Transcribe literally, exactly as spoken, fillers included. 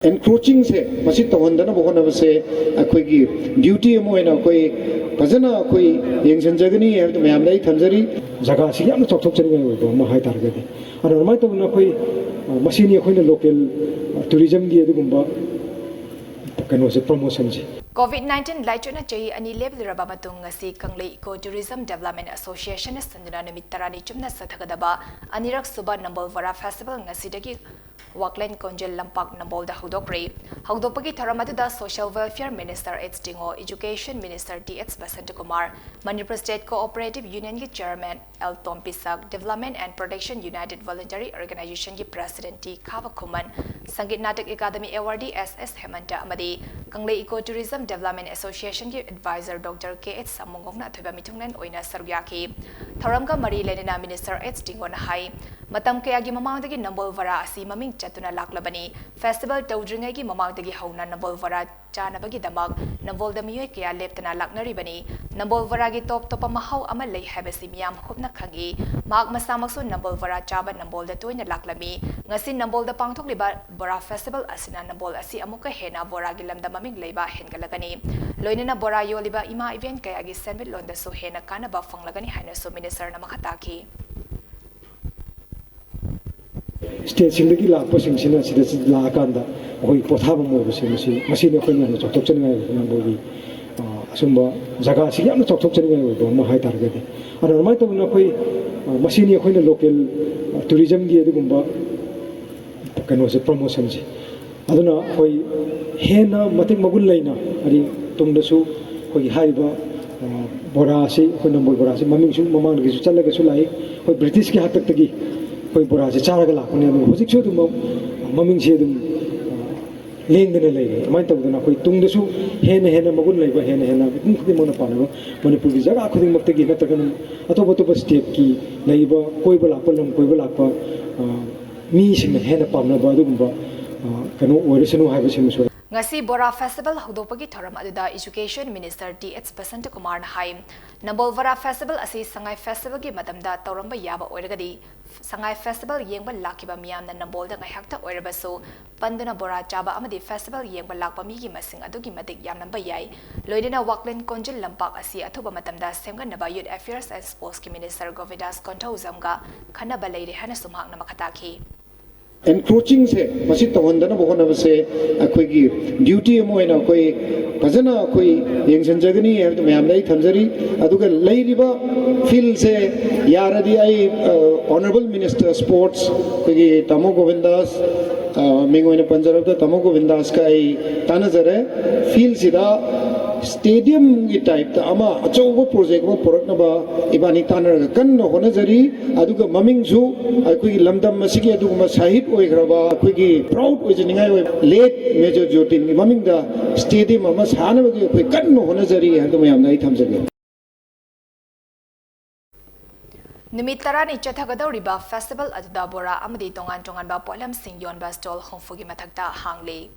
ꯑꯦꯟꯀ꯭ꯔꯣꯆꯤꯡꯁꯦ ꯃꯁꯤ ꯇꯧꯍꯟꯗꯅꯕ ꯍꯣꯠꯅꯕꯁꯦ ꯑꯩꯈꯣꯏꯒꯤ ꯗ꯭ꯌꯨꯇꯤ ꯑꯃ ꯑꯣꯏꯅ ꯑꯩꯈꯣꯏ ꯐꯖꯅ ꯑꯩꯈꯣꯏ ꯌꯦꯡꯁꯤꯟꯖꯒꯅꯤ ꯍꯥꯏꯕꯗꯨ ꯃꯌꯥꯝꯗ ꯑꯩ ꯊꯝꯖꯔꯤ꯫ ꯖꯒꯥꯁꯤ ꯌꯥꯝꯅ ꯆꯥꯎꯊꯣꯛꯆꯅꯤꯡꯉꯥꯏ ꯑꯣꯏꯕ ꯑꯃ ꯍꯥꯏ ꯇꯥꯔꯒꯗꯤ, ꯑꯗꯣ ꯑꯗꯨꯃꯥꯏꯅ ꯇꯧꯗꯅ ꯑꯩꯈꯣꯏ, ꯑ, ꯃꯁꯤꯅꯤ ꯑꯩꯈꯣꯏꯅ ꯂꯣꯀꯦꯜ, ꯑ, ꯇꯨꯔꯤꯖꯝꯒꯤ ꯑꯗꯨꯒꯨꯝꯕ ꯀꯩꯅꯣꯁꯦ, ꯄ꯭ꯔꯃꯣꯁꯟꯁꯦ꯫ ꯀꯣꯚꯤꯗ ꯅꯥꯏꯟꯇꯤꯟ ꯂꯥꯏꯆꯠꯅ ꯆꯍꯤ ꯑꯅꯤ ꯂꯦꯞꯂꯨꯔꯕ ꯃꯇꯨꯡ, ꯉꯁꯤ ꯀꯪꯂꯩ ꯏꯀꯣ ꯇꯨꯔꯤꯖꯝ ꯗꯦꯕꯂꯞꯃꯦꯟ ꯑꯦꯁꯣꯁꯤꯌꯦꯁꯟꯅ ꯁꯤꯟꯗꯨꯅ ꯅꯨꯃꯤꯠ ꯇꯔꯥꯅꯤ ꯆꯨꯞꯅ ꯆꯠꯊꯒꯗꯕ ꯑꯅꯤꯔꯛ ꯁꯨꯕ ꯅꯝꯕꯣꯜ ꯕꯣꯔꯥ ꯐꯦꯁꯇꯤꯚꯦꯜ ꯉꯁꯤꯗꯒꯤ ꯋꯥꯛꯂꯦꯟ ꯀꯣꯟꯖꯦꯜ ꯂꯝꯄꯥꯛ ꯅꯝꯕꯣꯜꯗ ꯍꯧꯗꯣꯛꯈ꯭ꯔꯦ꯫ ꯍꯧꯗꯣꯛꯄꯒꯤ ꯊꯧꯔꯝ ꯑꯗꯨꯗ social welfare minister H Dingo, education minister T H Basantakumar, Manipur state cooperative ꯌꯨꯅꯤꯌꯟꯒꯤ chairman L Tompisak, development and protection united voluntary ꯑꯣꯔꯒꯅꯥꯏꯖꯦꯁꯟꯒꯤ president T Khabkhuman, Sangeet Natak academy awardee S S Hemanta ꯑꯃꯗꯤ ꯀꯪꯂꯩ ꯏꯀꯣ ꯇꯨꯔꯤꯖꯝ ꯗꯦꯕꯂꯞꯃꯦꯟ ꯑꯦꯁꯣꯁꯤꯌꯦꯁꯟꯒꯤ ꯑꯦꯗꯚꯥꯏꯖꯔ ꯗꯣꯛꯇꯔ ꯀꯦ ꯑꯩꯆ ꯁꯥꯃꯨꯡꯒꯣꯡꯅ ꯑꯊꯣꯏꯕ ꯃꯤꯊꯨꯡꯂꯦꯟ ꯑꯣꯏꯅ ꯁꯔꯨꯛ ꯌꯥꯈꯤ꯫ ꯊꯧꯔꯝꯒ ꯃꯔꯤ ꯂꯩꯅꯅ ꯃꯤꯅꯤꯁꯇꯔ ꯑꯦꯆ ꯇꯤꯡꯒꯣꯅ ꯍꯥꯏ, ꯃꯇꯝ ꯀꯌꯥꯒꯤ ꯃꯃꯥꯡꯗꯒꯤ ꯅꯝꯕꯣꯜ ꯕꯣꯔꯥ ꯑꯁꯤ ꯃꯃꯤꯡ ꯆꯠꯇꯨꯅ ꯂꯥꯛꯂꯕꯅꯤ꯫ ꯐꯦꯁꯇꯤꯚꯦꯜ ꯇꯧꯗ꯭ꯔꯤꯉꯩꯒꯤ ꯃꯃꯥꯡꯗꯒꯤ ꯍꯧꯅ ꯅꯝꯕꯣꯜ ꯕꯣꯔꯥ ꯆꯥꯅꯕꯒꯤꯗꯃꯛ ꯅꯝꯕꯣꯜꯗ ꯃꯤꯑꯣꯏ ꯀꯌꯥ ꯂꯦꯞꯇꯅ ꯂꯥꯛꯅꯔꯤꯕꯅꯤ꯫ ꯅꯝꯕꯣꯜ ꯕꯣꯔꯥꯒꯤ ꯇꯣꯞ ꯇꯣꯞꯄ ꯃꯍꯥꯎ ꯑꯃ ꯂꯩ ꯍꯥꯏꯕꯁꯤ ꯃꯤꯌꯥꯝ ꯀꯨꯞꯅ ꯈꯪꯏ꯫ ꯃꯍꯥꯛ ꯃꯁꯥꯃꯛꯁꯨ ꯅꯝꯕꯣꯜ ꯕꯣꯔꯥ ꯆꯥꯕ ꯅꯝꯕꯣꯜꯗ ꯇꯣꯏꯅ ꯂꯥꯛꯂꯝꯃꯤ꯫ ꯉꯁꯤ ꯅꯝꯕꯣꯜꯗ ꯄꯥꯡꯊꯣꯛꯂꯤꯕ ꯕꯣꯔꯥ ꯐꯦꯁꯇꯤꯚꯦꯜ ꯑꯁꯤꯅ ꯅꯝꯕꯣꯜ ꯑꯁꯤ ꯑꯃꯨꯛꯀ ꯍꯦꯟꯅ ꯕꯣꯔꯥꯒꯤ ꯂꯝꯗ ꯃꯃꯤꯡ ꯂꯩꯕ ꯍꯦꯟꯒꯠꯂꯒꯅꯤ꯫ ꯂꯣꯏꯅꯅ ꯕꯣꯔꯥ ꯌꯣꯜꯂꯤꯕ ꯏꯃꯥ ꯏꯕꯦꯟ ꯀꯌꯥꯒꯤ ꯁꯦꯟꯃꯤꯠꯂꯣꯟꯗꯁꯨ ꯍꯦꯟꯅ ꯀꯥꯟꯅꯕ ꯐꯪꯂꯒꯅꯤ ꯍꯥꯏꯅꯁꯨ ꯃꯤꯅꯤꯁꯇꯔꯅ ꯃꯈꯥ ꯇꯥꯈꯤ꯫ ꯁ꯭ꯇꯦꯠꯁꯤꯡꯗꯒꯤ ꯂꯥꯛꯄꯁꯤꯡꯁꯤꯅ ꯁꯤꯗ ꯂꯥꯛꯑꯀꯥꯟꯗ ꯑꯩꯈꯣꯏ ꯄꯣꯊꯥꯐꯝ ꯑꯣꯏꯕꯁꯦ ꯃꯁꯤ, ꯃꯁꯤꯅꯤ ꯑꯩꯈꯣꯏꯅ ꯌꯥꯝꯅ ꯆꯥꯎꯊꯣꯛꯆꯅꯤꯡꯉꯥꯏ ꯑꯣꯏꯕ ꯅꯝꯕꯣꯜꯒꯤ, ꯑ, ꯑꯁꯨꯝꯕ ꯖꯒꯥꯁꯤꯒꯤ ꯌꯥꯝꯅ ꯆꯥꯎꯊꯣꯛꯆꯅꯤꯡꯉꯥꯏ ꯑꯣꯏꯕ ꯑꯃ ꯍꯥꯏ ꯇꯥꯔꯒꯗꯤ꯫ ꯑꯗꯣ ꯑꯗꯨꯃꯥꯏꯅ ꯇꯧꯗꯅ ꯑꯩꯈꯣꯏ, ꯑ, ꯃꯁꯤꯅꯤ ꯑꯩꯈꯣꯏꯅ ꯂꯣꯀꯦꯜ, ꯑ, ꯇꯨꯔꯤꯖꯝꯒꯤ ꯑꯗꯨꯒꯨꯝꯕ ꯀꯩꯅꯣꯁꯦ, ꯄ꯭ꯔꯃꯣꯁꯟꯁꯦ꯫ ꯑꯗꯨꯅ ꯑꯩꯈꯣꯏ ꯍꯦꯟꯅ ꯃꯇꯤꯛ ꯃꯒꯨꯟ ꯂꯩꯅ, ꯍꯥꯏꯗꯤ ꯇꯨꯡꯗꯁꯨ ꯑꯩꯈꯣꯏꯒꯤ ꯍꯥꯏꯔꯤꯕ, ꯑ, ꯕꯣꯔꯥꯁꯤ, ꯑꯩꯈꯣꯏ ꯅꯝꯕꯣꯜ ꯕꯣꯔꯥꯁꯤ ꯃꯃꯤꯡꯁꯨ ꯃꯃꯥꯡꯗꯒꯤꯁꯨ ꯆꯠꯂꯒꯁꯨ ꯂꯥꯛꯏ꯫ ꯑꯩꯈꯣꯏ ꯕ꯭ꯔꯤꯇꯤꯁꯀꯤ ꯍꯥꯛꯇꯛꯇꯒꯤ ꯑꯩꯈꯣꯏ ꯕꯣꯔꯥꯁꯤ ꯆꯥꯔꯒ ꯂꯥꯛꯄꯅꯦ, ꯑꯗꯨꯒ ꯍꯧꯖꯤꯛꯁꯨ ꯑꯗꯨꯝ ꯃꯃꯤꯡꯁꯤ ꯑꯗꯨꯝ, ꯑ, ꯂꯦꯡꯗꯅ ꯂꯩꯔꯤ꯫ ꯑꯗꯨꯃꯥꯏꯅ ꯇꯧꯗꯅ ꯑꯩꯈꯣꯏ ꯇꯨꯡꯗꯁꯨ ꯍꯦꯟꯅ ꯍꯦꯟꯅ ꯃꯒꯨꯟ ꯂꯩꯕ, ꯍꯦꯟꯅ ꯍꯦꯟꯅ ꯃꯤꯄꯨꯝ ꯈꯨꯗꯤꯡꯃꯛꯅ ꯄꯥꯝꯅꯕ, ꯃꯅꯤꯄꯨꯔꯒꯤ ꯖꯒꯥ ꯈꯨꯗꯤꯡꯃꯛꯇꯒꯤ ꯅꯠꯇ꯭ꯔꯒꯅ ꯑꯇꯣꯞ ꯑꯇꯣꯞꯄ ꯁ꯭ꯇꯦꯠꯀꯤ ꯂꯩꯔꯤꯕ ꯀꯣꯏꯕ ꯂꯥꯛꯄ, ꯂꯝ ꯀꯣꯏꯕ ꯂꯥꯛꯄ, ꯑ, ꯃꯤꯁꯤꯡꯅ ꯍꯦꯟꯅ ꯄꯥꯝꯅꯕ ꯑꯗꯨꯒꯨꯝꯕ, ꯑ, ꯀꯩꯅꯣ ꯑꯣꯏꯔꯁꯅꯨ ꯍꯥꯏꯕꯁꯤꯃꯁꯨ꯫ ꯉꯁꯤ ꯕꯣꯔꯥ ꯐꯦꯁꯇꯤꯚꯦꯜ ꯍꯧꯗꯣꯛꯄꯒꯤ ꯊꯧꯔꯝ ꯑꯗꯨꯗ ꯏꯖꯨꯀꯦꯁꯟ ꯃꯤꯅꯤꯁꯇꯔ ꯇꯤ ꯑꯩꯆ ꯕꯁꯟꯇꯀꯨꯃꯥꯔꯅ ꯍꯥꯏ, ꯅꯝꯕꯣꯜ ꯕꯣꯔꯥ ꯐꯦꯁꯇꯤꯚꯦꯜ ꯑꯁꯤ ꯁꯉꯥꯏ ꯐꯦꯁꯇꯤꯚꯦꯜꯒꯤ ꯃꯇꯝꯗ ꯇꯧꯔꯝꯕ ꯌꯥꯕ ꯑꯣꯏꯔꯒꯗꯤ ꯁꯉꯥꯏ ꯐꯦꯁꯇꯤꯚꯦꯜ ꯌꯦꯡꯕ ꯂꯥꯛꯈꯤꯕ ꯃꯤꯌꯥꯝꯅ ꯅꯝꯕꯣꯜꯗ ꯉꯥꯏꯍꯥꯛꯇ ꯑꯣꯏꯔꯕꯁꯨ ꯄꯟꯗꯨꯅ ꯕꯣꯔꯥ ꯆꯥꯕ ꯑꯃꯗꯤ ꯐꯦꯁꯇꯤꯚꯦꯜ ꯌꯦꯡꯕ ꯂꯥꯛꯄ ꯃꯤꯒꯤ ꯃꯁꯤꯡ ꯑꯗꯨꯛꯀꯤ ꯃꯇꯤꯛ ꯌꯥꯝꯂꯝꯕ ꯌꯥꯏ꯫ ꯂꯣꯏꯅꯅ ꯋꯥꯛꯂꯦꯟ ꯀꯣꯟꯖꯤꯜ ꯂꯝꯄꯥꯛ ꯑꯁꯤ ꯑꯊꯨꯕ ꯃꯇꯝꯗ ꯁꯦꯝꯒꯠꯅꯕ ꯌꯨꯠ ꯑꯦꯐꯤꯌꯔꯁ ꯑꯦꯟ ꯁ꯭ꯄꯣꯔꯠꯁꯀꯤ ꯃꯤꯅꯤꯁꯇꯔ ꯒꯣꯕꯤꯟꯗꯥꯁ ꯀꯣꯟꯊꯧꯖꯝꯒ ꯈꯟꯅꯕ ꯂꯩꯔꯦ ꯍꯥꯏꯅꯁꯨ ꯃꯍꯥꯛꯅ ꯃꯈꯥ ꯇꯥꯈꯤ꯫ ꯑꯦꯟꯀ꯭ꯔꯣꯆꯤꯡꯁꯦ ꯃꯁꯤ ꯇꯧꯍꯟꯗꯅꯕ ꯍꯣꯠꯅꯕꯁꯦ ꯑꯩꯈꯣꯏꯒꯤ ꯗ꯭ꯌꯨꯇꯤ ꯑꯃ ꯑꯣꯏꯅ ꯑꯩꯈꯣꯏ ꯐꯖꯅ ꯑꯩꯈꯣꯏ ꯌꯦꯡꯁꯤꯟꯖꯒꯅꯤ ꯍꯥꯏꯕꯗꯨ ꯃꯌꯥꯝꯗ ꯑꯩ ꯊꯝꯖꯔꯤ꯫ ꯑꯗꯨꯒ ꯂꯩꯔꯤꯕ ꯐꯤꯜꯁꯦ ꯌꯥꯔꯗꯤ ꯑꯩ ꯑꯣꯅꯔꯦꯕꯜ ꯃꯤꯅꯤꯁꯇꯔ ꯁ꯭ꯄꯣꯔꯠꯁ ꯑꯩꯈꯣꯏꯒꯤ ꯇꯥꯃꯣ ꯒꯣꯕꯤꯟꯗꯥꯁ, ꯑ, ꯃꯤꯡ ꯑꯣꯏꯅ ꯄꯟꯖꯔꯕꯗ ꯇꯥꯃꯣ ꯒꯣꯕꯤꯟꯗꯥꯁꯀ ꯑꯩ ꯇꯥꯟꯅꯖꯔꯦ꯫ ꯐꯤꯜꯁꯤꯗ ꯁ꯭ꯇꯦꯗꯤꯌꯝꯒꯤ ꯇꯥꯏꯞꯇ ꯑꯃ ꯑꯆꯧꯕ ꯄ꯭ꯔꯣꯖꯦꯛ ꯑꯃ ꯄꯨꯔꯛꯅꯕ ꯏꯕꯥꯅꯤ ꯇꯥꯟꯅꯔꯒ ꯀꯟꯅ ꯍꯣꯠꯅꯖꯔꯤ꯫ ꯑꯗꯨꯒ ꯃꯃꯤꯡꯁꯨ ꯑꯩꯈꯣꯏꯒꯤ ꯂꯝꯗꯝ ꯑꯁꯤꯒꯤ ꯑꯗꯨꯒꯨꯝꯕ ꯁꯍꯤꯗ ꯑꯣꯏꯈ꯭ꯔꯕ ꯑꯩꯈꯣꯏꯒꯤ ꯄ꯭ꯔꯥꯎꯗ ꯑꯣꯏꯖꯅꯤꯡꯉꯥꯏ ꯑꯣꯏꯕ ꯂꯦꯠ ꯃꯦꯖꯔ ꯖꯣꯇꯤꯟꯒꯤ ꯃꯃꯤꯡꯗ ꯁ꯭ꯇꯦꯗꯤꯌꯝ ꯑꯃ ꯁꯥꯅꯕꯒꯤ ꯑꯩꯈꯣꯏ ꯀꯟꯅ ꯍꯣꯠꯅꯖꯔꯤ ꯍꯥꯏꯕꯗꯨ ꯃꯌꯥꯝꯗ ꯑꯩ ꯊꯝꯖꯒꯦ꯫ ꯅꯨꯃꯤꯠ ꯇꯔꯥꯅꯤ ꯆꯠꯊꯒꯗꯧꯔꯤꯕ ꯐꯦꯁꯇꯤꯚꯦꯜ ꯑꯗꯨꯗ ꯕꯣꯔꯥ ꯑꯃꯗꯤ ꯇꯣꯉꯥꯟ ꯇꯣꯉꯥꯟꯕ ꯄꯣꯠꯂꯝꯁꯤꯡ ꯌꯣꯟꯕ ꯁ꯭ꯇꯣꯜ ꯍꯨꯝꯐꯨꯒꯤ ꯃꯊꯛꯇ ꯍꯥꯡꯂꯤ꯫